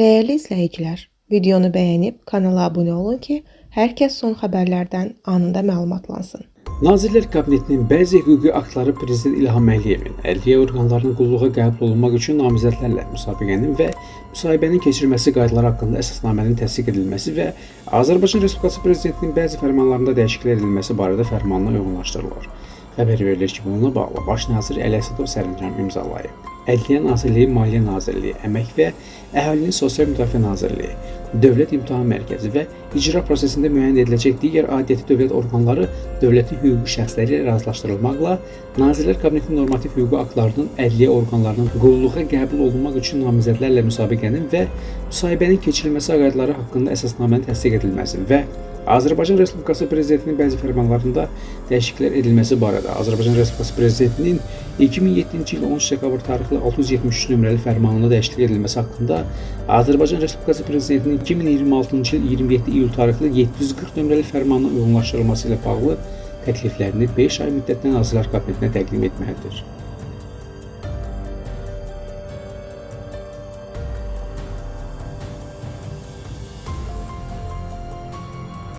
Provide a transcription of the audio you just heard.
Dəyərli izləyicilər, videonu bəyənib kanala abunə olun ki, hər kəs son xəbərlərdən anında məlumatlansın. Nazirlər Kabinetinin bəzi hüquqi aktları Prezident İlham Əliyevin ədliyyə orqanlarının qulluğa qəbul olunmaq üçün namizədlərlə müsabiqənin və müsahibənin keçirilməsi qaydaları haqqında əsasnamənin təsdiq edilməsi və Azərbaycan Respublikası Prezidentinin bəzi fərmanlarında dəyişikliklər edilməsi barədə fərmanına uyğunlaşdırılır. Xəbər verilir ki, bununla bağlı Baş nazir Əli Əsədov sərəncam imzalayıb. Ədliyyə Nazirliyi, Maliyyə Nazirliyi, Əmək və Əhalinin Sosial Müdafiə Nazirliyi, Dövlət İmtahan Mərkəzi və icra prosesində müəyyən ediləcək digər aidiyyəti dövlət orqanları dövlətin hüquqi şəxsləri ilə razılaşdırılmaqla Nazirlər Kabinetinin normativ hüquqi aktlarının ədliyyə orqanlarının qulluğa qəbul olunmaq üçün namizədlərlə müsabiqənin və müsahibənin keçirilməsi qaydaları haqqında əsasnamənin təsdiq edilməsi və Azərbaycan Respublikası Prezidentinin bəzi fərmanlarında dəyişikliklər edilməsi barədə Azərbaycan Respublikası Prezidentinin 2007-ci il 13 dekabr tarixli 673 nömrəli fərmanında dəyişiklik edilməsi haqqında Azərbaycan Respublikası Prezidentinin 2026-cı il 27 iyul tarixli 740 nömrəli fərmanına uyğunlaşdırılması ilə bağlı təkliflərini 5 ay müddətdə Nazirlər Kabinetinə təqdim etməlidir.